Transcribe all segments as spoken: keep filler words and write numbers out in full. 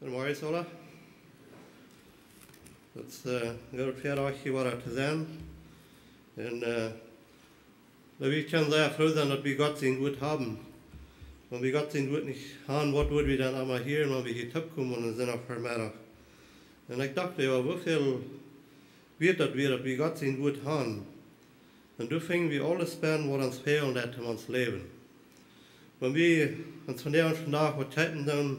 Goodemorjes aula. Daut es, äh, goot, hia wada to sennen. Un, äh, daut wie kjennen sea froo sennen, daut wie Gott sien Wuat haben. Wan wie Gott sien Wuat nich haben, waut wudd wie dan emma hia, wan wie hia toopkomen un sent opp Vemeddach? Un ekj docht, jo, woo väl wieet daut wia, daut wie Gott sien Wuat haben? Un doa finjen wie aules bennen, waut ons fälen deit en ons Läwen. Wan wie ons vondoag dän Dach waut kjeepen doonen,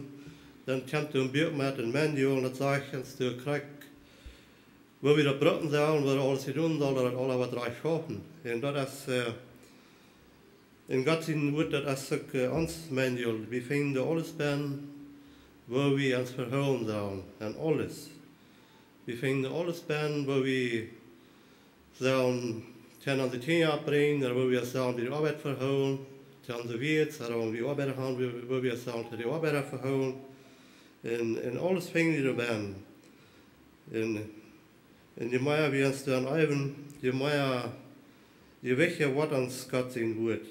dan kjemt doa een Buak met een Manual un daut sajcht ons doa krakjt, woo wie daut brucken sellen, waut aules jedonen saul, daut daut aula woat rajcht schaufen. Un daut es, äh, en Gott sien Wuat, daut es uk, äh, ons Manual. Wie finjen doa aules bennen, woo wie ons vehoolen sellen. En aules. Wie finjen doa aules bennen, woo wie sellen kjennen onse Kjinja oppbrinjen, ooda woo wie sellen bie de Oabeit vehoolen, to onse Wieet, ooda wan wie Oabeida haben, woo, woo wie sellen to de Oabeida vehoolen. Un, un aules finjen wie doa bennen. Un, un je mea wie ons doaraun eewen, je mea, je wichtja woat ons Gott sien Wuat.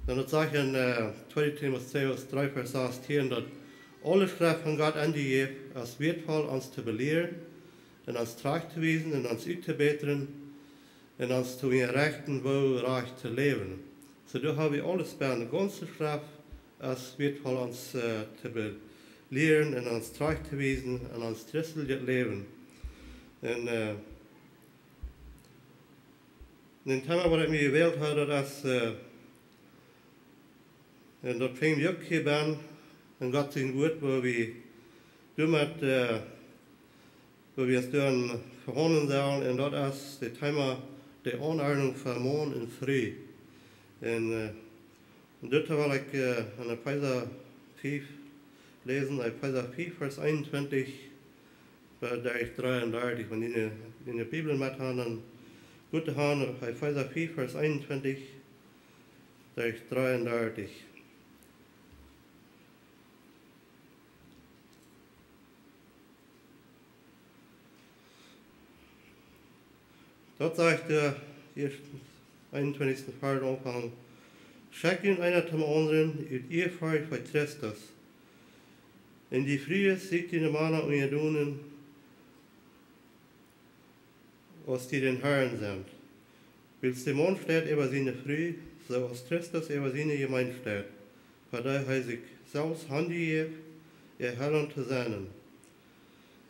Dan daut sajcht en, äh, tweede Timotäus dree Varsch sastieen, daut aule Schreft von Gott aunjejäft es, wieetvoll ons to belieren un ons trajcht to wiesen un ons uttobätren un ons to unjarechten, woo rajcht to läwen. Soo, doa hab wie aules bennen, de gaunze Schreft es wieetvoll ons, äh, to belieren un ons trajcht to wiesen un ons christeljet Läwen. Un, äh, een Thema, waut ekj mie jewält hab, daut es, äh, un daut finj wie uk hia bennen, en Gott sien Wuat, woo wie doamet, äh, woo wie ons doaraun vehaundlen sellen, un daut es daut Thema de Aunordnunk von Maun un Fru. Un, äh, un dit well ekj, äh, en Efeesa fief läsen, Efeesa fief, Varsch eenuntwintich bat dree, dreeundartich. Wan jie ne, jie ne Bibel met han, dan goot to han, Efeesa fief, Varsch eenuntwintich bat dreeundartich. Daut sajcht doa, ieeschtens, eenuntwintichsten Varsch aunfangen: Schekjt junt eena dän aundren ut Ieefurcht fa Christus. Un jie Frues, siet june Mana unjadonen, aus dee dän Harn sent. Wiels de Maun steit äwa siene Fru, soo aus Christus äwa siene Jemeent steit, fa dee hee sikj selfst hanjejäft, äa Heilaunt to sennen.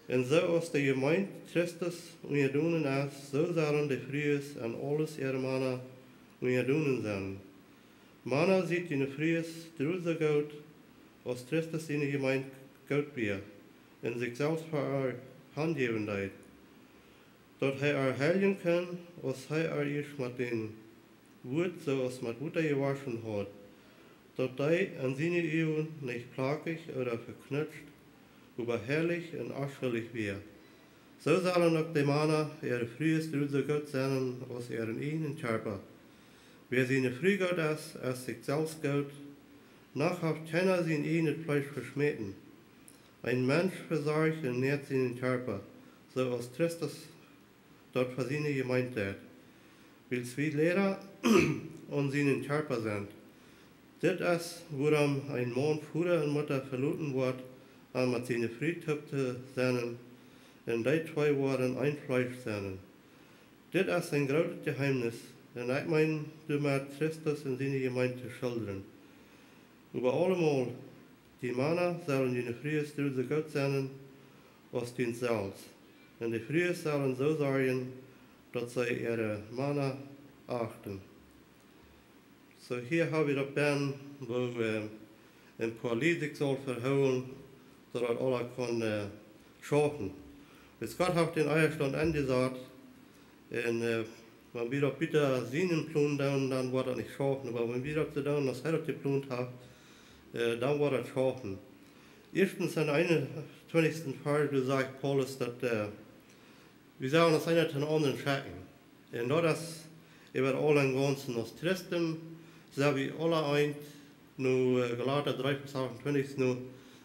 Un soo aus de Jemeent Christus unjadonen es, soo sellen de Frues en aules äare Mana unjadonen sennen. Mana, siet june Frues true soo goot, aus Christus siene Jemeent goot wia, un sikj selfst fa äa hanjäwen deed, daut hee äa heiljen kunn, aus hee äa ieescht met däm Wuat, soo aus met Wota jewoschen haud, daut dee en siene Uagen nich plakjich ooda veknutscht, oba heilich un onschuldich wia. Soo sellen uk de Mana äare Frues true soo goot sennen aus äaren ieejnen Kjarpa. Wäa siene Fru goot es, es sikj selfst goot. Noch haft kjeena sien ieejnet Fleesch veschmäten. Een Mensch vesorcht un näat sienen Kjarpa, soo aus Christus daut fa siene Jemeent deit, wiels wie Leida aun sienen Kjarpa sent. Dit es, wuarom een Maun Voda un Mutta veloten woat, om met siene Fru toop to sennen, un dee twee woaren een Fleesch sennen. Dit es een grootet Jeheemnis, un ekj meen doamet Christus un siene Jemeent to schildren. Oba aulemol, jie Mana sellen june Frues true soo goot sennen aus junt selfst. Un de Frues sellen soo sorjen, daut see äare Mana achten. Soo, hia hab wie daut bennen, woo, äh, een poa Lied sikj saul vehoolen, soo daut aula kaun, äh, schaufen. Wiels Gott haft dän Ehestaunt aunjesat, un, äh, wan wie daut buta sienen Plon doonen, dan woat daut nich schaufen. Oba wan wie daut soo doonen, aus hee daut jeplont haft, äh, dan woat daut schaufen. Ieeschtens, em eenuntwintichsten Varsch, doa sajcht Paulus daut, äh, wie sellen ons eena dän aundren schekjen. Un daut es äwa aul em gaunzen. Aus Christen sent wie aula eent, no, äh, Galata dree Varsch achtuntwintich, no,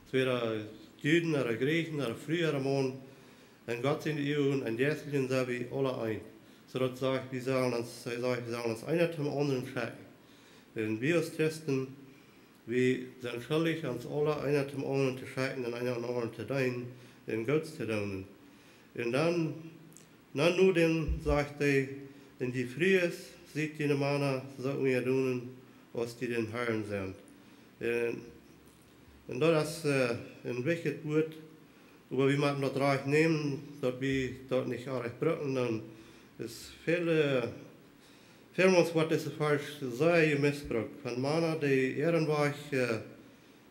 es wäa Juden ooda Griechen ooda Fru ooda Maun, en Gott siene Uagen, em Jeistlichen sent wie aula eent. Soo daut sajcht, wie sellen ons, hee sajcht, wie sellen ons eena dän aundren schekjen. Un wie aus Christen, Wie sent schuldich, ons aula eena dän aundren to schekjen un eena dän aundren to deenen un Goots to doonen. Un dan, dan nu dan sajcht hee: "Un jie Frues, siet june Mana soo unjadonen, aus jie dän Harn sent." Un, un daut es, äh, een wichtjet Wuat, oba wie motten daut rajcht nämen, daut wie daut nich oajch brucken, dan es väl, äh, välmols woat dise Varsch sea jemisbrukt von Mana, dee äaren Wajch, äh,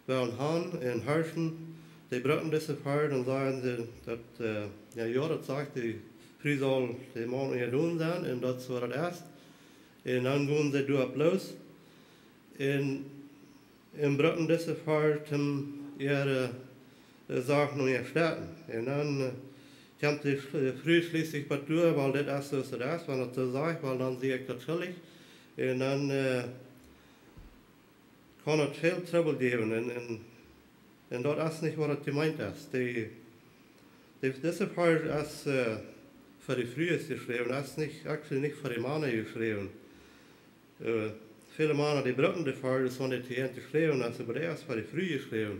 wellen han un harschen. Dee brucken dise Varsch un sajen see daut, äh, jo, jo, daut sajcht, de Fru saul dän Maun unjadon sennen un daut es soo daut es. Un dan gonen see doaropp loos un, un brucken dise Varsch toom äare, äh, Sachen unjastetten. Un dan, äh, kjemt de Sch-, äh, Fru schlieslich bat doa, wiels dit es soo aus daut es, wan daut soo sajcht, wiels dan sie ekj daut schuldich. Un dan, äh, kaun daut väl Trubbel jäwen. Un, un, un daut es nich waut daut jemeent es. Dee, dee, dise Varsch es, äh, fa de Frues jeschräwen, es nich, actually nich fa de Mana jeschräwen. Äh, väle Mana, dee brucken dee Varsch, wan dee to an jeschräwen es, oba dee es fa de Fru jeschräwen.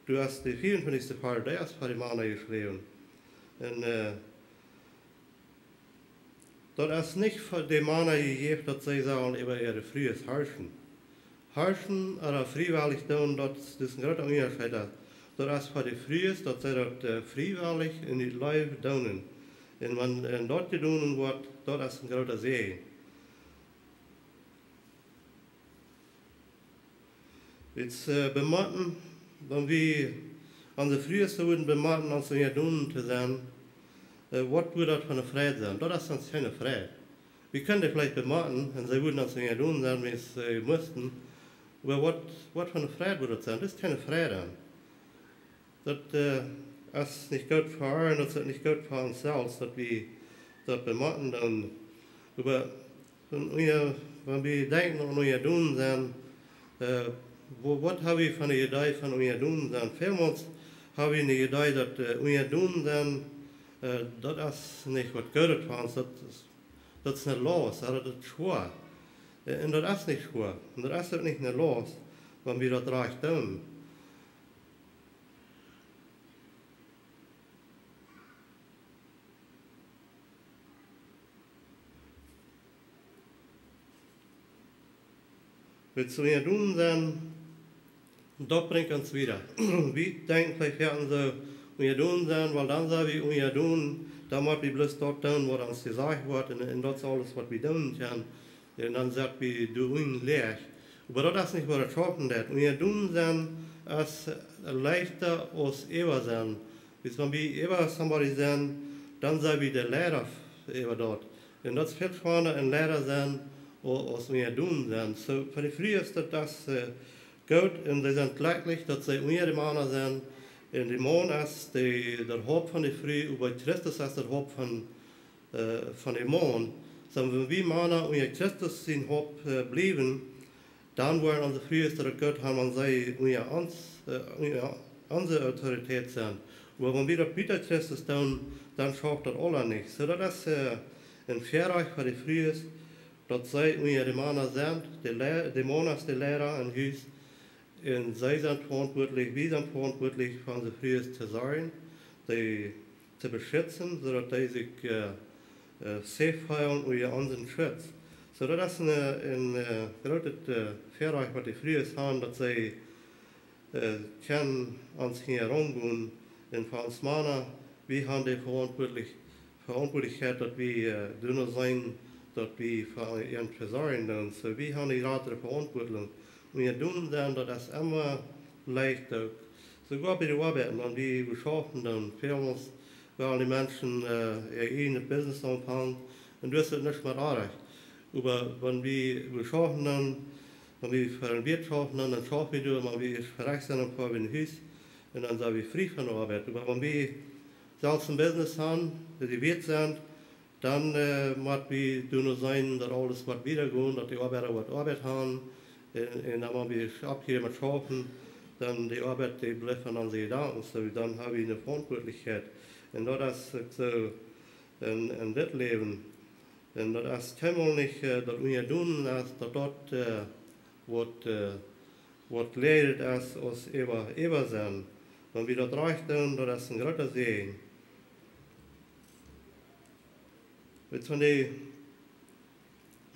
Doa es de vieauntwintichste Varsch, dee es fa de Mana jeschräwen. Un, äh, daut es nich fa de Mana jejäft, daut see sellen äwa äare Frues harschen. Harschen, ooda friewellich doonen, daut es, daut es een groota Unjascheet. Daut es fa de Frues, daut see daut, äh, friewellich un ut Leew doonen. Un wan, un daut jedonen woat, daut es een groota Säajen. Wiels, äh, bemotten, wan wie onse Frues soo wudden bemotten, ons unjadon to sennen, äh, waut wudd daut fa eene Freid sennen? Daut es ons kjeene Freid. Wie kjennen dee veleicht bemotten un see wudden ons unjadon sennen, wan see musten. Oba waut, waut fa eene Freid wudd daut sennen? Daut es kjeene Freid dan. Daut, äh, es nich goot fa äa un daut es nich goot fa ons selfst, daut wie daut bemotten dan. Oba wan, jo, wan wie denkjen aun unjadon sennen, äh, wa-, waut ha wie fa eene Idee von unjadon sennen? Välmols ha wie eene Idee daut, äh, unjadon sennen, äh, daut es nich waut Goodet fa ons, daut es, daut es eene Laust, ooda daut es schwoa. Äh, un daut es nich schwoa. Un daut es uk nich eene Laust, wan wie daut rajcht doonen. Wiels unjadon sennen, daut brinjt ons wieda. Wie denkjen veleicht, wie motten soo unjadon sennen, wiels dan sent wie unjadon, dan motten wie bloos daut doonen, waut ons jesajcht woat, un, un daut es aules, waut wie doonen kjennen. Un dan sent wie doa unjen läach. Oba daut es nich waut daut schaufen deit. Unjadon sennen es leichta aus äwa sennen. Wiels wan wie äwa somebody sent, dan sent wie de Leida äwa daut. Un daut es väl schwanda een Leida sennen, a-, aus unjadon sennen. Soo, fa de Frues es daut, äh, goot un see sent jlekjlich, daut see unja de Mana sent. Un de Maun es de, daut Haupt von de Fru, oba Christus es daut Haupt von, äh, von de Maun. Soo, wan wie Mana unja Christus sien Haupt, äh, bliewen, dan woaren onse Frues daut goot haben, wan see unja ons, äh, unja onse Autoritäet sent. Oba wan wie daut buta Christus doonen, dan schauft daut aula nich. Soo, daut es, äh, een Väarajcht fa de Frues, daut see unja de Mana sent, de Le-, de Mana es de Leida em Hus, un see sent veauntwuatlich, wie sent veauntwuatlich fa onse Frues to sorjen, dee to beschitzen, soo daut dee sikj, äh, äh, safe feelen unja onsen Schutz. Soo, daut es een, äh, een, äh, grootet, äh, Väarajcht, waut de Frues haben, daut see, äh, kjennen ons hia romgonen. Un fa ons Mana, wie haben de Veauntwuatlich-, Veauntwuatlichkjeit, daut wie, äh, doonen sennen, daut wie fa an vesorjen doonen. Soo, wie haben de jratre Veauntwuatlich. Unjadon sennen, daut es emma leicht uk. Soogoa bie de Oabeit, wan wie, wie schaufen, dan välmols wellen de Menschen, äh, äa ieejnet Business aunfangen, un doa es nuscht met oajch. Oba wan wie, wie schaufen dan, wan wie fa eene Wieet schaufen dan, dan schaufen wie doa, wan wie ieescht verecht sent, dan foaren wie no Hus, un dan sent wie frie von de Oabeit. Oba wan wie selfst een Business haben, dee de Wieet sent, dan, äh, mott wie doonen sennen, daut aules woat wieda gonen, daut de Oabeida woat Oabeit haben, un, un dan wan wie opphieren met schaufen, dan de Oabeit, dee blift aun onse Jedanken, soo dan haben wie eene Veauntwuatlichkjeit. Un daut es uk soo en, en dit Läwen. Un daut es kjeenmol nich, äh, daut unjadon es, daut daut, äh, woat, äh, waut leeret es aus äwa, äwa sennen. Wan wie daut rajcht doonen, daut es een groota Säajen. Weetst, wan dee,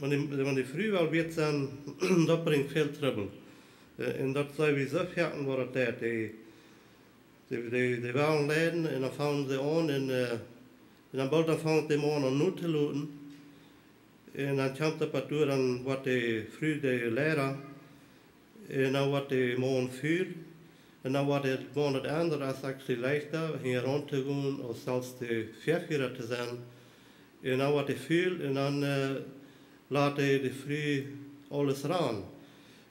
wan dee, wan dee Fru well wiet sennen, daut brinjt väl Trubbel. Äh, un daut see wie soo foaken, waut daut deit. Dee, dee, dee, dee wellen leiden un dan fangen see aun un, äh, un dan boolt dan fangt dee Maun aun no to loten. Un dan kjemt daut waut doa, dan woat dee Fru de Liera. Un dan woat dee Maun ful. Un dan woat dee Maun daut aundre, daut es actually leichta, hinjaraun to gonen, aus selfst de Väafiera to sennen. Un dan woat dee ful un dan, äh, lat dee, de Fru aules rannen.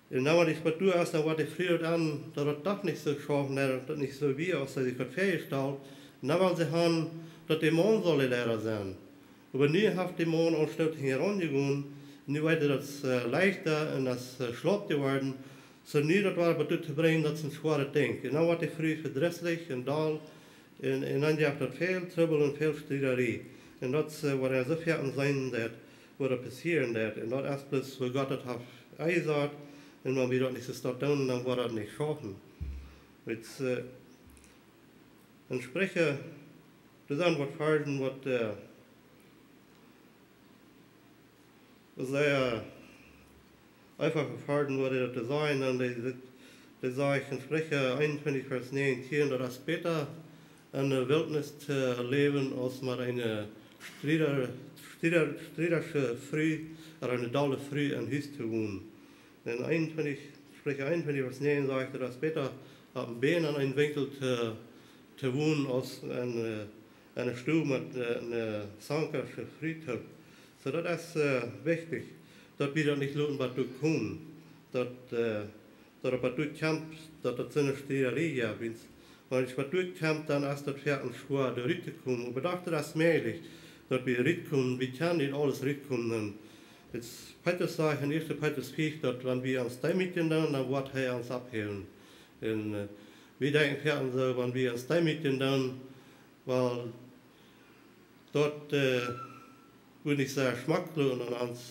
Un dan, wan dee waut doa es, dan woat dee Fru daut aun, daut daut doch nich soo schaufen, daut daut nich soo wia, aus see sikj daut väajestalt. Un dan well see han, daut de Maun saul de Liera sennen. Oba nu haft de Maun aunstaut hinjaraun jegonen, nu woat daut, äh, leichta un daut, äh, schlaup jeworden. Soo nu daut woat waut doa to brinjen, daut es een schwoaret Dinkj. Un dan woat de Fru vedrisslich un doll. Un, un dan jeft daut väl Trubbel un väl Striedarie. Un daut, äh, woat eena soo foaken seenen, daut, woat daut passieren, daut. Un daut es bloos, woo Gott daut haft enjesat. Un wan wie daut nich soo staut doonen, dan woat daut nich schaufen. Weetst, äh, en Spricha, doa sent waut Varschen, waut, äh, sea eefach Varschen, waut daut to sajen, un dee, dee, dee sajcht en Spricha eenuntwintich, Varsch näajentieen, daut es bäta en de Wiltnis to läwen, aus met eene Strieda-, Strieda-, striedasche Fru, ooda eene dolle Fru en Hus to wonen. En eenuntwintich, Spricha eenuntwintich, Varsch näajen sajcht, daut es bäta opp een Bän en een Winkjel to, to wonen, aus en, äh, en eene Stow met, äh, eene, äh, zankasche Fru toop. Soo, daut es, äh, wichtich, daut wie daut nich loten waut doa kjemt, daut, äh, daut waut doa kjemt, daut daut soone Striedarie jeft. Wiels, wan waut doa kjemt, dan es daut foaken schwoa, doa rut to komen. Oba doch, daut es mäajlich, daut wie rut komen. Wie kjennen nich aules rut komen. Un daut Petrus sajcht en ieeschte Petrus fief, daut wan wie ons deemootjen doonen, dan woat hee ons opphäwen. Un, äh, wie denkjen foaken soo, wan wie ons deemootjen doonen, wiels daut, äh, woat nich sea schmock loten aun ons,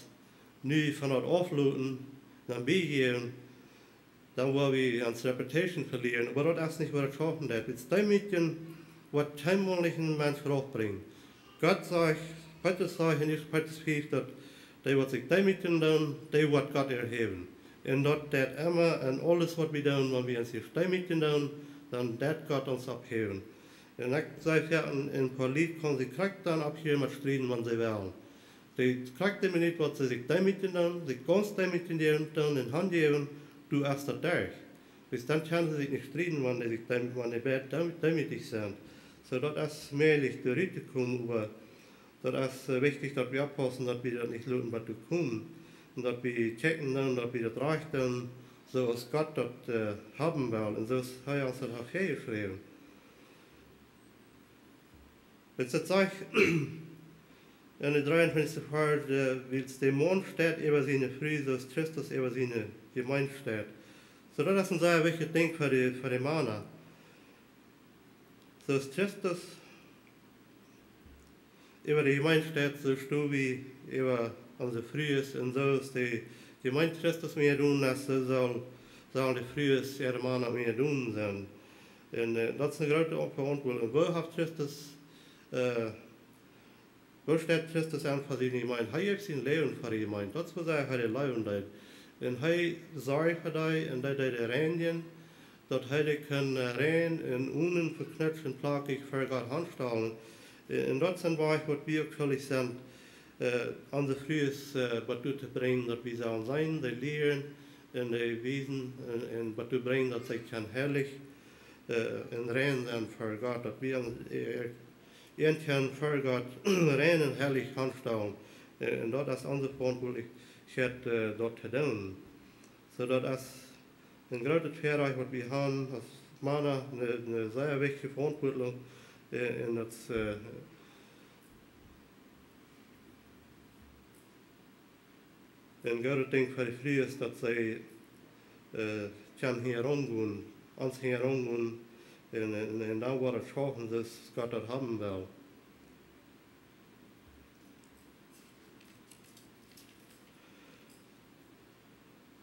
nu von daut aufloten, dan biejäwen, dan woa wie ons reputation velieren. Oba daut es nich waut daut schaufen deit. Daut deemootjen woat kjeenmol nich een Mensch raufbrinjen. Gott sajcht, Petrus sajcht en ieeschte Petrus fief, daut dee waut sikj deemootjen doonen, dee woat Gott erhäwen. Un daut deit emma en aules waut wie doonen, wan wie ons ieescht deemootjen doonen, dan deit Gott ons opphäwen. Un ekj saj foaken, en, en Politik kaun sikj krakjt dan opphieren met strieden, wan see wellen. Dee krakjt de Minut waut see sikj deemootjen doonen, sikj gaunz deemootjen doonen un hanjäwen, doa es daut derch. Wiels dan kjennen see sikj nich strieden, wan dee sikj deem-, wan dee beid deem-, deemootich sent. Soo, daut es mäajlich doa rut to komen, oba daut es, äh, wichtich, daut wie oppaussen, daut wie daut nich loten waut doa kjemt. Un daut wie kjikjen doonen, daut wie daut rajcht doonen, soo aus Gott daut, äh, haben well un soo aus hee ons daut haft väajeschräwen. Wiels daut sajcht en de dreeuntwintichste Varsch, äh, wiels de Maun steit äwa siene Fru, soo aus Christus äwa siene Jemeent steit. Soo, daut es een sea wichtjet Dinkj fa de, fa de Mana. Soo aus Christus äwa de Jemeent steit, soo stonen wie äwa onse Frues un soo aus de Jemeent Christus unjadon es, soo saul, sellen de Frues äare Mana unjadon sennen. Un, äh, daut es eene groote Veauntwuatunk. Un woo haft Christus, äh, woo steit Christus aun fa siene Jemeent? Hee jeef sien Läwen fa de Jemeent. Daut es woo sea hee dee leewen deed. Un hee sorjd fa dee un dee deed dee reinjen, daut hee dee kunn, äh, rein un onen veknutst un plakjich ver Gott hanstalen. Äh, un daut es een Wajch waut wie uk schuldich sent, äh, onse Frues, äh, waut doa to brinjen, daut wie sellen sennen, dee lieren un dee wiesen un, un waut doa brinjen, daut see kjennen heilich, äh, un rein sennen ver Gott, daut wie an, äh, an kjennen ver Gott rein un heilich hanstalen. Äh, un daut es onse Veauntwuatlichkjeit, äh, daut to doonen. Soo daut es een grootet Väarajcht waut wie haben aus Mana, eene, eene sea wichtje Veauntwuatunk, äh, un daut, äh, een grootet Dinkj fa de Frues es daut see, äh, kjennen hinjaraun gonen, ons hinjaraun gonen, un, un, un dan woat daut schaufen, soo aus Gott daut haben well.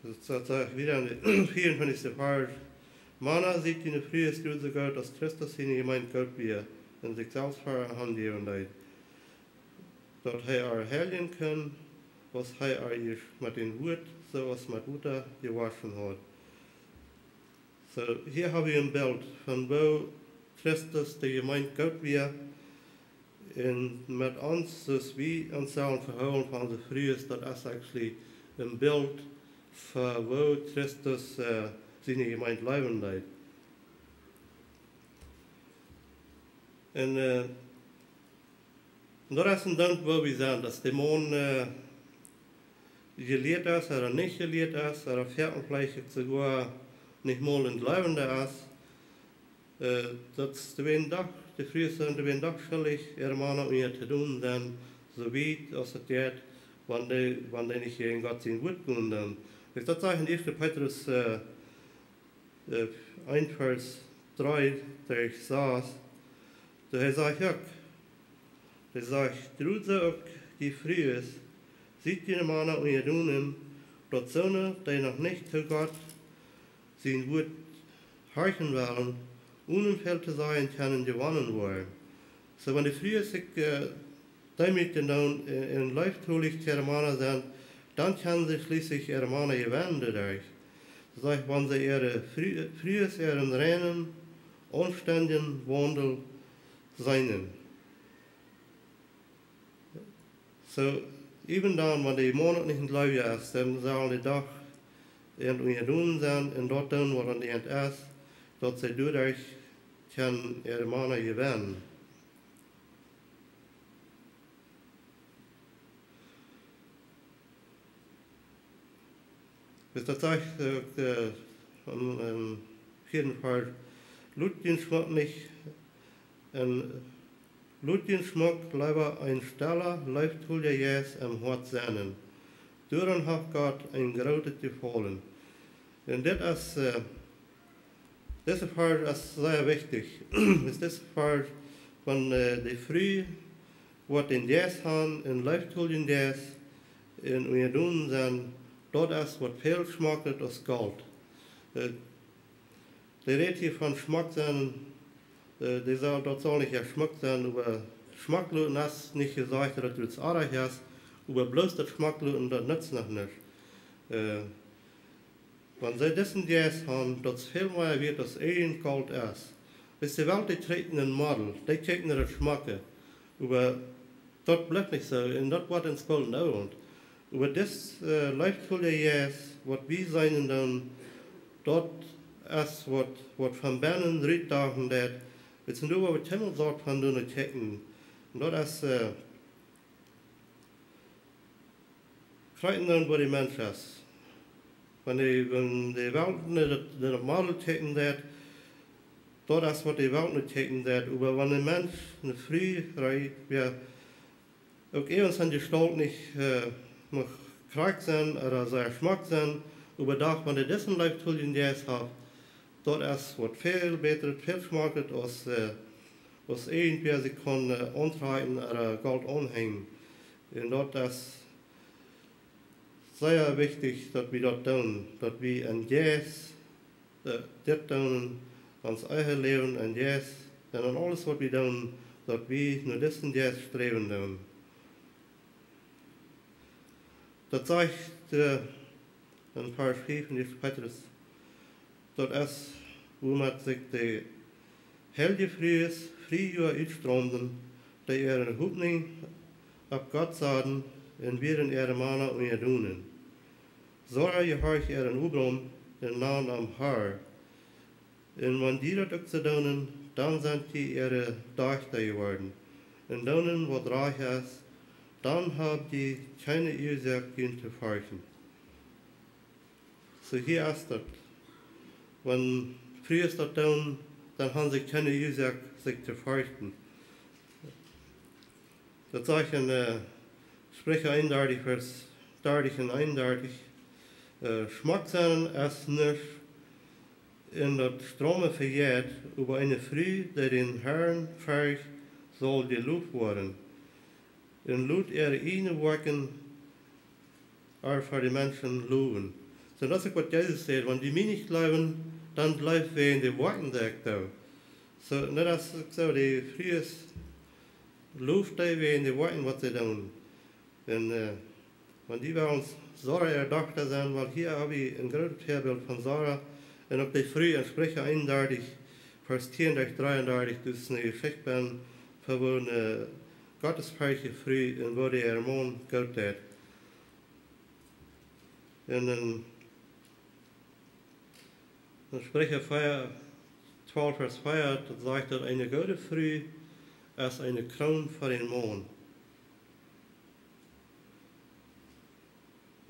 Daut sajcht wieda en de vieauntwintichste Varsch: Mana, siet june Frues soo goot, aus Christus siene Jemeent goot wia un sikj selfst fa äa hanjäwen deed, daut hee äa heiljen kunn, aus hee äa met daut Wuat, soo aus met Wota, jewoschen haud. Soo, hia hab wie een Bilt von woo Christus de Jemeent goot wia. Un met ons, soo aus wie ons sellen vehoolen fa onse Frues, daut es actually een Bilt fa woo Christus, eh, siene Jemeent leewen deed. Un, eh, un daut es een Dinkj, woo wie sent, aus de Maun, eh, jelieet es, ooda nich jelieet es, ooda veleicht soogoa nich mol een Gleewenda es. Eh, daut es de Wendach, de Frues sent de Wendach schuldich, äare Mana unja to doonen, dan soo wiet aus et jeit, wan dee, wan dee nich jäajen Gott sien Wuat doonen, dan. Daut sajcht en ieeschte Petrus, eh, eh, eent Varsch dree derch sas, doa hee sajcht uk, hee sajcht: Jrod soo uk jie Frues, siet june Mana unjadonen, daut soone, dee noch nich to Gott sien Wuat horchen wellen, onen väl to sajen kjennen jewonnen woaren. Soo, wan de Frues sikj, eh, deemootjen doonen un, un leeftolich to äare Mana sent, dan kjennen see schlieslich äare Mana jewennen doaderch. Sajcht, wan see äare Fru-, Frues äaren reinen, aunstendjen Waundel seenen. Soo, even dan, wan de Maun uk nich een Gleewja es, dan sellen dee doch an unjadonen sennen un daut doonen, waut aun an es, daut see doaderch kjennen äare Mana jewennen. Daut sajcht, eh, uk, eh, en, en vieeden Varsch: Lot jun Schmock nich, en lot jun Schmock leewa een stella, leeftolja Jeist em Hoat sennen. Doaraun haft Gott een grootet Jefaulen. Un dit es, eh, dise Varsch es sea wichtich. Es dise Varsch von, eh, de Fru, waut dän Jeist han, een leeftoljen Jeist, un unjadonen sennen, daut es waut väl schmocket aus Golt. Eh, dee rät hia von schmock sennen, eh, dee saul, daut saul nich sea schmock sennen, oba schmock loten es nich jesajcht, daut daut oajch es, oba bloos daut schmock loten, daut nutzt noch nuscht. Eh, wan see disen Jeist han, daut es väl mea wieet aus irjent Golt es. Wiels de Welt, dee kjikjt no een Model, dee kjikjt no daut Schmocke. Oba daut blift nich soo, un daut woat ons boolt en Oajch. Oba dis, eh, leeftolje Jeist, waut wie seenen doonen, daut es waut, waut von bennen rutdoagen deit. Wiels doa woa wie kjeenmol Sort von doonen kjikjen. Un daut es, eh, kjikjen doonen, woo de Mensch es. Wan de, wan de Welt no daut, no daut Model kjikjen deit, daut es waut de Welt no kjikjen deit. Oba wan een Mensch, eene Fru, rei-, jo, uk äwent aun Jestault nich, eh, mach krakjt sennen ooda sea schmock sennen, oba doch, wan dee disen leeftoljen Jeist haft, daut es waut väl bätret, väl schmocket aus, eh, aus irjentwäa sikj kaun, eh, auntrakjen ooda Golt aunhenjen. Un daut es sea wichtich, daut wie daut doonen, daut wie em Jeist, eh, dit doonen, ons ieejnet Läwen em Jeist, un en aules waut wie doonen, daut wie no disen Jeist sträwen doonen. Daut sajcht, eh, en Varsch fief en ieeschte Petrus, daut es, woo met sikj de heilje Frues Friejoa utstraumden, dee äare Hopninj opp Gott saten un wieren äare Mana unjadonen. Sora jehorcht äaren Obraum un nand am Har. Un wan jie daut uk soo doonen, dan sent jie äare Dajchta jeworden. Un doonen waut rajcht es, dan hab jie kjeene Uasoak junt to ferchten. Soo hia es daut. Wan Frues daut doonen, dan han see kjeene Uasoak sikj to ferchten. Daut sajcht en, eh, Spricha eenundartich, Varsch dartich un eenundartich, eh, schmock sennen es nuscht un daut Straume vejeit, oba eene Fru, dee dän Harn fercht, saul jeloft woaren. Un lot äare ieejne Woakjen äa ver de Menschen lowen. Un daut es uk waut Jesus säd: Wan jie mie nich jleewen, dan jleeft wäajen de Woakjen, dee ekj doo. Soo, un daut es uk soo, de Frues, jleeft dee wäajen de Woakjen, waut see doonen. Un, äh, wan dee bie ons Sara äare Dochta sent, wiels hia hab wie een grootet Väabilt von Sara. Un uk de Fru en Spricha eenendartich, Varsch tieen derch dreeundartich, daut es eene Jeschicht von, von woo eene gottesferchtje Fru un woo dee äa Maun goot deed. Un en, en Spricha vea, twalf Varsch vea, daut sajcht, daut eene goode Fru es eene Kroon fa dän Maun.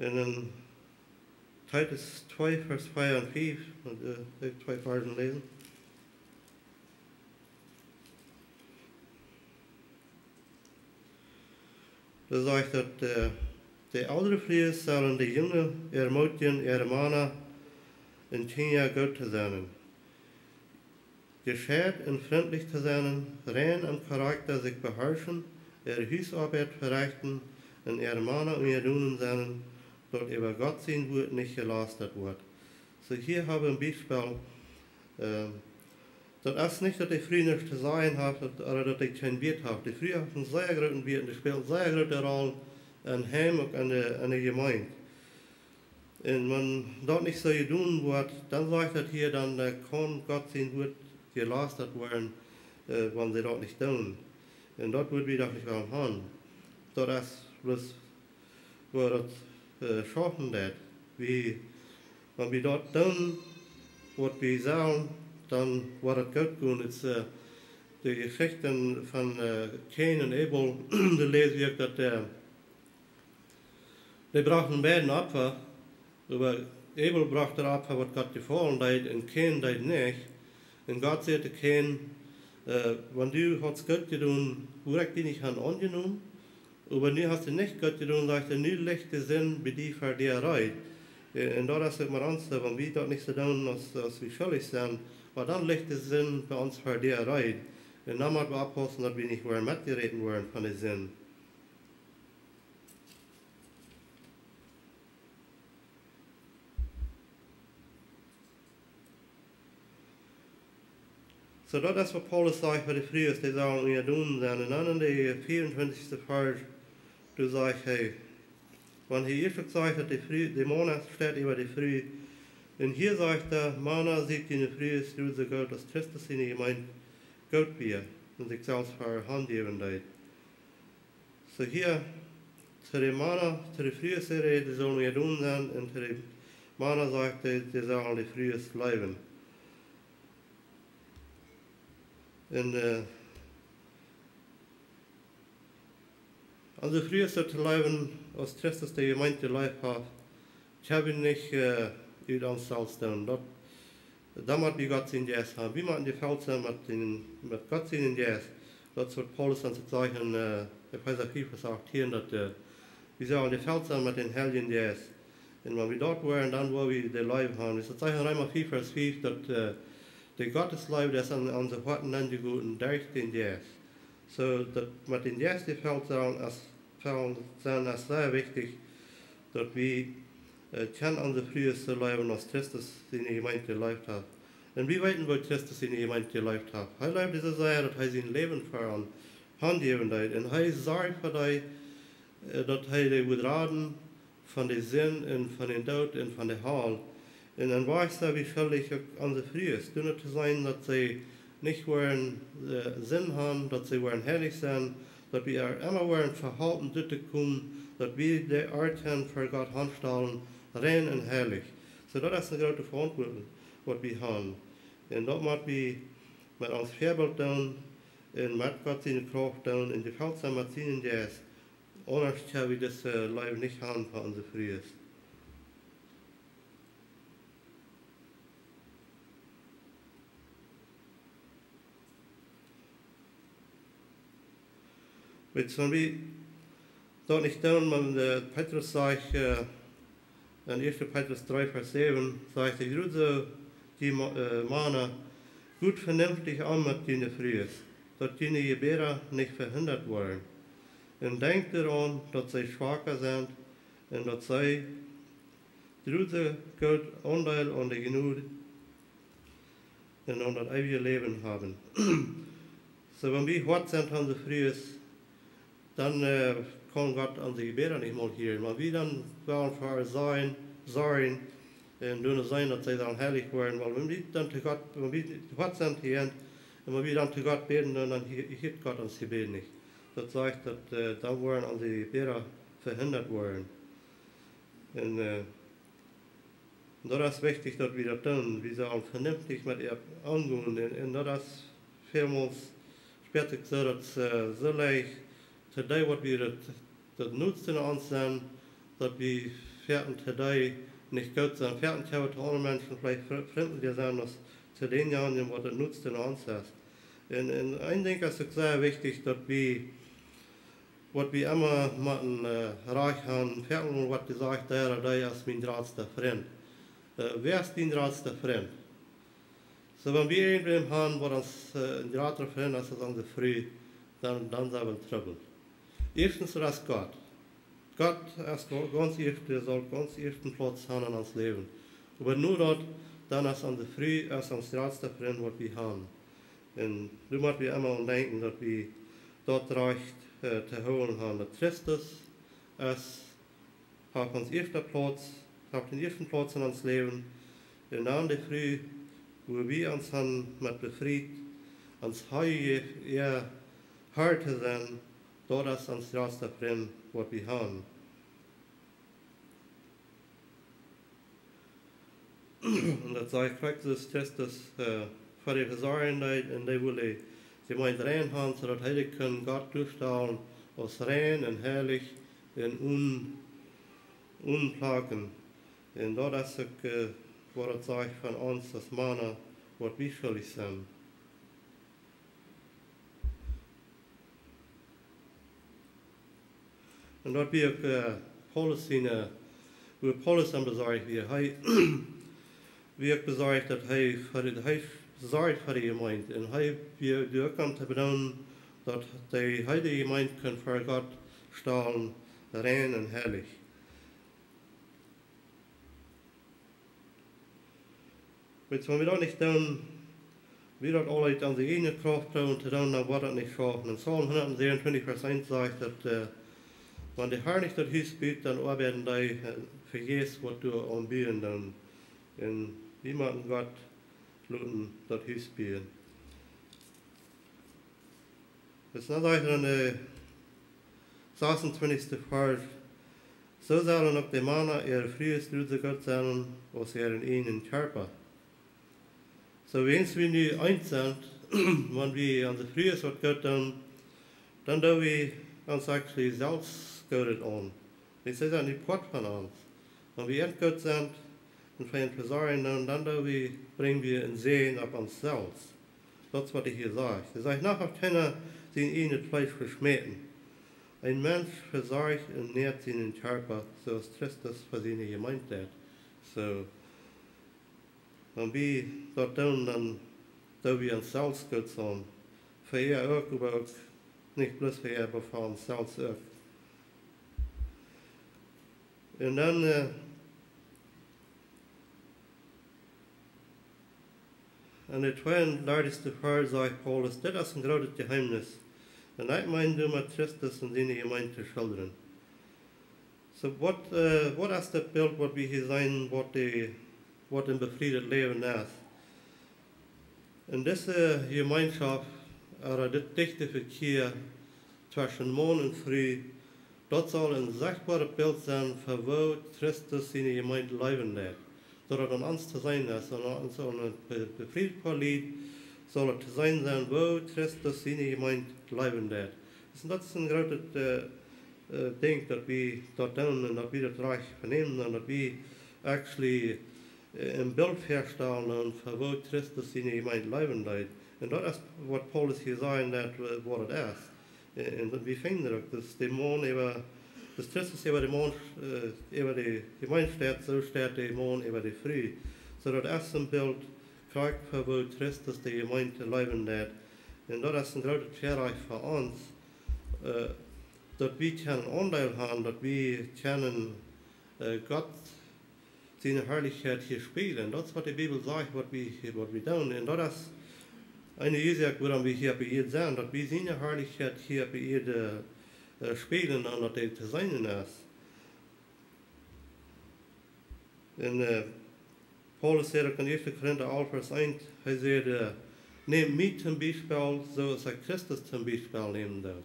Un en Titus twee Varsch vea un fief, un, äh, ekj twee Varsch läsen. Doa sajcht daut, äh, de eldre Frues sellen de junge ermutigen, äare Mana un Kjinja goot to sennen, jescheit un frintlich to sennen, rein em Charakta sikj beharschen, äare Husoabeit verechten un äare Mana unjadon sennen, daut äwa Gott sien Wuat nich jelastat woat. Soo, hia hab wie een Biespel, äh, daut es nich, daut de Fru nuscht to sajen haft, daut, ooda daut dee kjeen Wieet haft. De Fru haft een sea grooten Wieet un dee spält eene sea groote Roll em Heim, uk en de, en de Jemeent. Un wan daut nich soo jedonen woat, dan sajcht daut hia, dan, äh, kaun Gott sien Wuat jelastat woaren, äh, wan see daut nich doonen. Un daut wudden wie doch nich wellen haben. Daut es bloos woo daut, äh, schaufen deit. Wie, wan wie daut doonen, waut wie sellen, dan woat daut goot gonen. Daut es, äh, de Jeschichten von, äh, Kain un Abel, doa läs wie uk daut, äh, dee brochten beiden Opfa, oba Abel brocht daut Opfa, waut Gott jefaulen deed, un Kain deed nich. Un Gott säd to Kain, äh, wan du hast goot jedonen, wua ekj die nich han aunjenomen, oba nu hast du nich goot jedonen, sajcht hee, nu licht de Sind bie die ver die reed. Äh, un daut es uk met ons, äh, wan wie daut nich soo doonen aus, aus wie schuldich sent, oba dan licht de Sind bie ons ver die reed. Un dan motten wie oppaussen, daut wie nich woaren metjeräten woaren von de Sind. Soo, daut es waut Paulus sajcht fa de Frues, dee sellen unjadon sennen. Un dan en de vea un twintichste Varsch, doa sajcht hee, wan hee ieescht uk sajcht, daut de Fru, de Mana steit äwa de Fru. Un hia sajcht hee, Mana, siet june Frues jrod soo goot, aus Christus siene Jemeent goot wia un sikj selfst fa äa hanjäwen deed. Soo hia, to de Mana, to de Frues säd hee, dee sellen unjadon sennen, un to de Mana sajcht hee, dee sellen de Frues leewen. Un, äh, onse Frues soo to leewen, aus Christus de Jemeent jeleeft haft, kjenn wie nich, äh, ut ons selfst doonen. Daut, dan mott wie Gott sienen Jeist haben. Wie motten jefelt sennen met dän, met Gott sienen Jeist. Daut es waut Paulus ons uk sajcht en, äh, Efeesa vea, Varsch achtieen, daut, äh, wie sellen jefelt sennen met dän Heiljen Jeist. Un wan wie daut woaren, dan woa wie de Leew haben. Daut sajcht en Reema vea, Varsch fief, daut, äh, de Gottes Leew, dee es en onse Hoaten aunjegoten derch dän Jeist. Soo daut met dän Jeist jefelt sennen es, jefelt sennen es sea wichtich, daut wie, äh, kjennen onse Frues soo leewen, aus Christus siene Jemeent jeleeft haft. Un wie weeten, woo Christus siene Jemeent jeleeft haft. Hee leewd dee soo sea, daut hee sien Läwen fa an hanjäwen deed. Un hee sorjd fa dee, äh, daut hee dee wudd raden von de Sind un von dän Doot un von de Hal. Un dan wia hee soo, wie sellen uk onse Frues doonen to sennen, daut see nich woaren, äh, Sind haben, daut see woaren heilich sennen, daut wie äa emma woaren vehalpen, doa to komen, daut wie de Oat kjennen ver Gott hanstalen, rein un heilich. Soo, daut es eene groote Veauntwuatunk, waut wie haben. Un daut mott wie met ons Väabilt doonen un met Gott siene Krauft doonen un jefelt sennen met sienen Jeist. Aundasch kjenn wie dise Leew nich haben fa onse Frues. Weetst, wan wie daut nich doonen, wan, äh, Petrus sajcht, äh, en ieeschte Petrus dree, Varsch säwen, sajcht hee: Jrod soo, jie Ma-, äh, Mana, go venenftich om met june Frues, daut june Jebäda nich vehindat woaren. Un denkjt doaraun, daut see schwak sent un daut see Druse Gott Aundeel aun de Jnod un aun daut eewje Läwen haben. Soo, wan wie hoat sent aun de Frues, dan kaun Gott onse Jebäda nich mol hieren. Wan wie dan wellen fa ar sorjen, sorjen un doonen seenen, daut see dan heilich woaren, wiels wan wie dan to Gott, wan wie hoat sent hia, un wan wie dan to Gott bäden, dan, dan hieet Gott ons Jebäd nich. Daut sajcht, daut dan woaren onse Jebäda vehindat woaren. Un daut es wichtich, daut wie daut doonen. Wie sellen venenftich met äa omgonen. Un, un daut es välmols, spieet sikj soo, daut see soo leicht to dee, waut wie daut, daut Nutste aun ons sent, daut wie foaken to dee nich goot sent. Foaken kjenn wie to aundre Menschen veleicht frintlicha sennen aus to dänjanjen, waut daut Nutste aun ons es. Un, un een Dinkj es uk sea wichtich, daut wie, waut wie emma motten rajcht han, foaken woat jesajcht: Dee, dee es mien jratsta Frint. Wäa es dien jratsta Frint? Soo, wan wie irjentwäm han, waut ons een jratra Frint es aus onse Fru, dan, dan sent wie en Trubbel. Ieeschtens, daut es Gott. Gott es gaunz ieescht, dee saul gaunz ieeschten Plauz han en ons Läwen. Oba no daut, dan es onse Fru, es ons jratsta Frint, waut wie han. Un doa mott wie emma aun denkjen, daut wie daut rajcht to hoolen han, daut Christus es, haft ons ieeschte Plauz, haft dän ieeschten Plauz en ons Läwen. Un dan de Fru, wua wie ons han met befriet, ons hee, äa Har to sennen, daut es ons jratsta Frint, waut wie han. Un daut sajcht Christus, Christus fa dee sorjen deed, un dee wull de Jemeent rein han, soo daut hee kunn Gott doastalen aus rein un heilich un on-, onplakjen. Un daut es uk, waut daut sajcht von ons aus Mana, waut wie schuldich sent. Un daut wia uk Paulus siene, wua Paulus dan besorcht wia. Hee wia uk besorcht, daut hee fa de, hee sorcht fa de Jemeent. Un hee wia doa uk aun to bedoonen, daut hee de Jemeent kunn fa Gott stalen, rein un heilich. Weetst, wan wie daut nich doonen, wie daut aul ut onse ieejne Krauft proowen to doonen, dan woat daut nich schaufen. En Psalm hundatsäwenuntwintich, Varsch eent sajcht daut, wan de Har nich daut Hus but, dan oabeiden dee vejäfs, waut doa aun buen doonen. Un wie motten Gott loten daut Hus buen. Dis na sajcht en de sasuntwintichste Varsch: Soo sellen uk de Mana äare Frues soo goot sennen aus äaren ieejnen Kjarpa. Soo, wäajens wie nu eent sent, wan wie onse Frues waut goot doonen, dan doo wie ons actually selfst Goodet aun. Wiels see sent nu Poat von ons. Wan wie an goot sent un fa an vesorjen doonen, dan doo wie, brinj wie en Säajen opp ons selfst. Daut es waut hee hia sajcht. Hee sajcht: Noch haft kjeena sien ieejnet Fleesch veschmäten. Een Mensch vesorcht un näat sienen Kjarpa, soo aus Christus fa siene Jemeent deit. Soo, wan wie daut doonen, dan doo wie ons selfst Goodet aun. Fa äa uk, oba uk nich bloos fa äa, oba fa ons selfst uk. Un dan en de tweeundartichste Varsch sajcht Paulus: Dit es een grootet Jeheemnis. Un ekj meen doamet Christus un siene Jemeent to schildren. Soo, waut, waut es daut Bilt, waut wie hia seenen, waut de, waut een befrieet Läwen es? En dise Jemeenschoft, ooda dit dichte Vekjia tweschen Maun un Fru, daut saul een sechtboaret Bilt sennen fa woo Christus siene Jemeent leewen deit. Daut daut aun ons to seenen es, aun ons, aun daut be-, befrieet Poa Lied, saul daut to seenen sennen, woo Christus siene Jemeent leewen deit. Soo, daut es een grootet Dinkj, daut wie daut doonen un daut wie daut rajcht venämen un daut wie actually een Bilt väastalen doonen fa woo Christus siene Jemeent leewen deit. Un daut es waut Paulus hia sajen deit, waut daut es. Un wie finjen daut uk, daut de Maun äwa, daut Christus äwa de Maun, äwa de Jemeent steit, soo steit de Maun äwa de Fru. Soo daut es een Bilt krakjt fa woo Christus de Jemeent leewen deit. Un daut es een grootet Väarajcht fa ons, daut wie kjennen Aundeel han, daut wie kjennen Gott siene Harlichkjeit hia spälen. Daut es waut de Bibel sajcht, waut wie, waut wie doonen. Un daut es eene Uasoak, wuarom wie hia oppe Ieed sent, daut wie siene Harlichkjeit hia oppe Ieed spälen, un daut dee to seenen es. Un Paulus säd uk en ieeschte Korinta alf Varsch eent, hee säd: Nämt mie toom Biespel, soo aus ekj Christus toom Biespel nämen doo.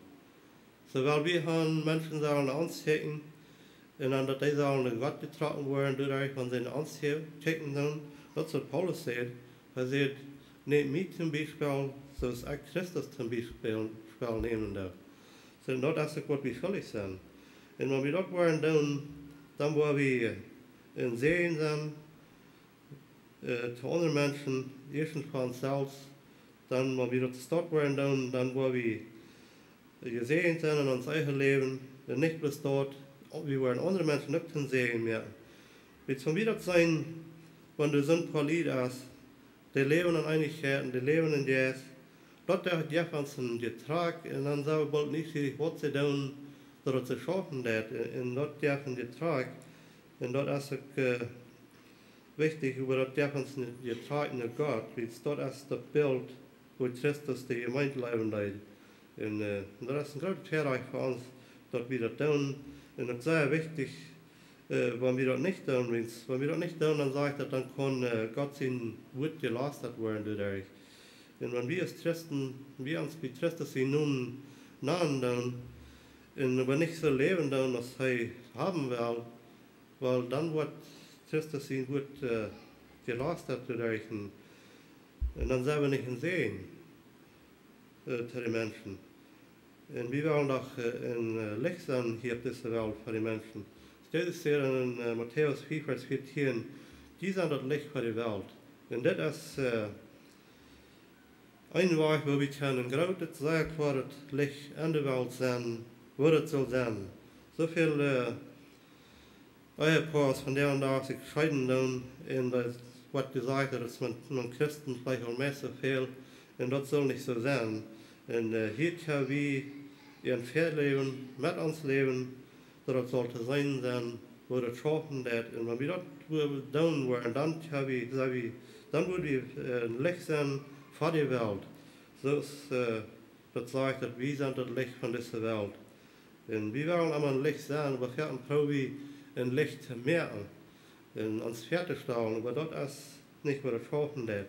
Soo well wie han Menschen sellen ons kjikjen, un dan daut dee sellen no Gott jetrocken woaren, doaderch wan see no ons kjikjen doonen. Daut es waut Paulus säd. Hee säd: Nämt mie toom Biespel, soo aus ekj Christus toom Biespel nämen doo. Soo, daut es uk waut wie schuldich sent. Un wan wie daut woaren doonen, dan woa wie een Säajen sennen to aundre Menschen, ieeschtens fa ons selfst. Dan wan wie daut soo woaren doonen, dan woa wie jesäajent sennen en ons eejnet Läwen. Un nich bloos daut, wie woaren aundre Menschen uk toom Säajen moaken. Wiels wan wie daut seenen, wan doa soon poa Lied es, dee läwen en Eenichkjeit un dee läwen em Jeist, daut jeft ons een Jetrakj, un dan sent wie boolt nieschierich waut see doonen, daut daut see schaufen deit, un daut jeft een Jetrakj. Un daut es uk wichtich, oba daut jeft ons een Jetrakj no Gott, wiels daut es daut Bilt, woo Christus de Jemeent leewen deed. Un daut es een grootet Väarajcht fa ons, daut wie daut doonen. Un daut es sea wichtich, wan wie daut nich doonen, wiels wan wie daut nich doonen, dan sajcht daut, dan kaun Gott sien Wuat jelastat woaren doaderch. Un wan wie aus Christen, wie ons bie Christus sien Nomen nanen doonen, un oba nich soo läwen doonen aus hee haben well, wel, dan woat Christus sien Wuat jelastat doaderch. Un dan sent wie nich een Säajen to de Menschen. Un wie wellen doch een Licht sennen hia opp dise Welt fa de Menschen. Jesus säd en Matäus fief Varsch vieetieen: Jie sent daut Licht fa de Welt. Un dit es een Wajch, woo wie kjennen een grootet, sea kloaret Licht en de Welt sennen, woo daut saul sennen. Soo väl Ehepoas vondoag dän Dach sikj scheeden doonen, un daut woat jesajcht, daut es met, met Christen veleicht aul meist soo väl, un daut saul nich soo sennen. Un hia kjenn wie en väaläwen met ons Läwen, daut daut saul to seenen sennen, woo daut schaufen deit. Un wan wie daut doonen woaren, dan kjenn wie, dan woa wie een Licht sennen fa de Welt. Soo aus daut sajcht, daut wie sent daut Licht von dise Welt. Un wie wellen emma een Licht sennen, oba foaken proow wie een Licht to moaken un ons väatostalen, oba daut es nich waut daut schaufen deit.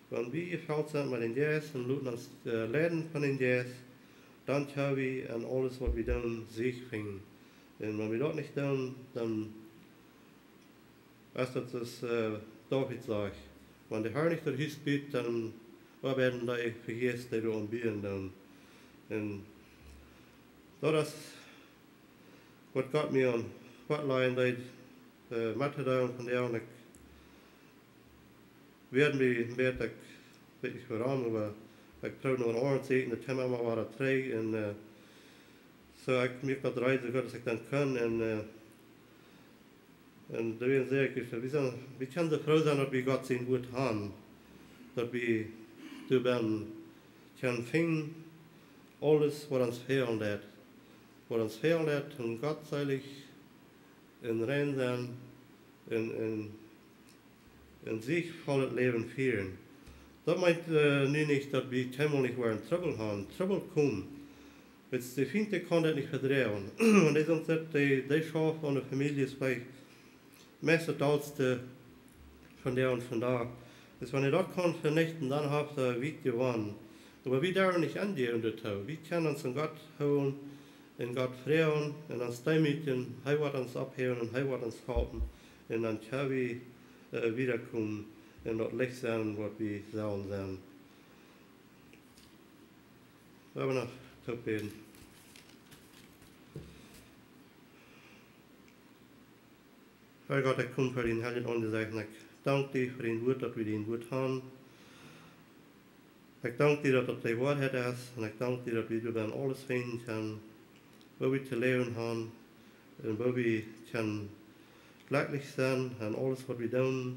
Wan wie jefelt sent met dän Jeist un loten ons leiden von dän Jeist, dan kjenn wie en aules waut wie doonen Sieg finjen. Un wan wie daut nich doonen, dan es daut soo aus David sajcht: Wan de Har nich daut Hus but, dan oabeiden dee vejäfs, dee doa aum buen doonen. Un daut es waut Gott mie aum Hoat lajen deed met to deelen vondoag. Ekj woa mie een bät, ekj weet nich wuarom, oba ekj proow no een aundret to sieekjen, daut kjemt emma wada trigj. Un soo, ekj muak daut reed soo goot aus ekj dan kaun. Un doawäajen saj ekj, wie kjennen soo froo sennen, daut wie Gott sien Wuat han, daut wie doabennen kjennen finjen aules waut ons fälen deit. Waut ons fälen deit toom gottselich un rein sennen un een siegvollet Läwen fieren. Daut meent nu nich, daut wie kjeenmol nich woaren Trubbel han. Trubbel kjemt. Wiels de Fient, dee kaun daut nich vedroagen. Wan dee soont sitt, dee schauft aun de Famieljes veleicht meist daut dollste vondoag dän Dach. Wiels wan hee daut kaun venichten, dan haft hee wiet jewonnen. Oba wie derwen nich enjäwen doatoo. Wie kjennen ons aun Gott hoolen un Gott froagen un ons deemootjen. Hee woat ons opphäwen un hee woat ons halpen. Un dan kjenn wie wieda komen un daut Licht sennen, waut wie sellen sennen. Well wie noch toop bäden. Har Gott, ekj kom ver dien heiljet Aunjesecht un ekj dank die fa dien Wuat, daut wie dien Wuat han. Ekj dank die, daut daut de Woarheit es, un ekj dank die, daut wie doabennen aules finjen kjennen, woo wie to läwen han un woo wie kjennen jlekjlich sennen en aules waut wie doonen.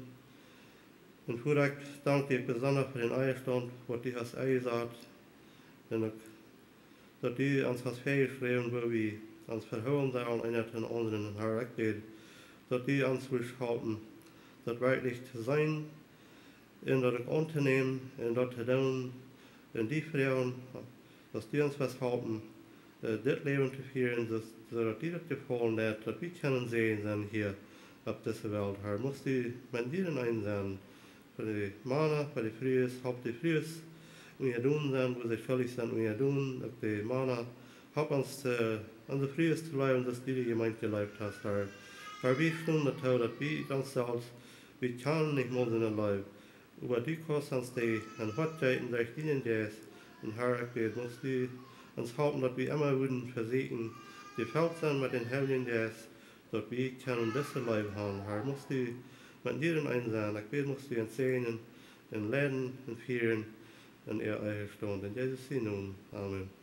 Un Voda, ekj dank die besonda fa dän Ehestaunt, waut du hast enjesat, un uk daut du ons hast väajeschräwen, woo wie ons vehoolen sellen eena toom aundren. Un Har, ekj bäd, daut du ons wurscht halpen, daut werkjlich to seenen un daut uk auntonämen un daut to doonen. Un die froagen, daut du ons woascht halpen, dit Läwen to fieren, soo daut die daut jefaulen deit, daut wie kjennen Säajen sennen hia opp dise Welt. Har, muchst du met jieda eenen sennen, fa de Mana, fa de Frues, halp de Frues unjadon sennen, wua see schuldich sent unjadon, uk de Mana. Halp ons, onse Frues to leewen soo aus du de Jemeent jeleeft hast, Har. Har, wie stonen doatoo, daut wie ons selfst, wie kjennen nich mol soone Leew, oba du kaust ons dee em Hoat jeeten derch dienen Jeist. Un Har, ekj bäd, muchst du ons halpen, daut wie emma wudden vesieekjen, jefelt sennen met dän Heiljen Jeist, daut wie kjennen dise Leew han. Har, muchst du met jieda eenen sennen. Ekj bäd, muchst du ons säajnen un leiden un fieren en äa Eewjet Läwen. En Jesus sien Nomen, amen.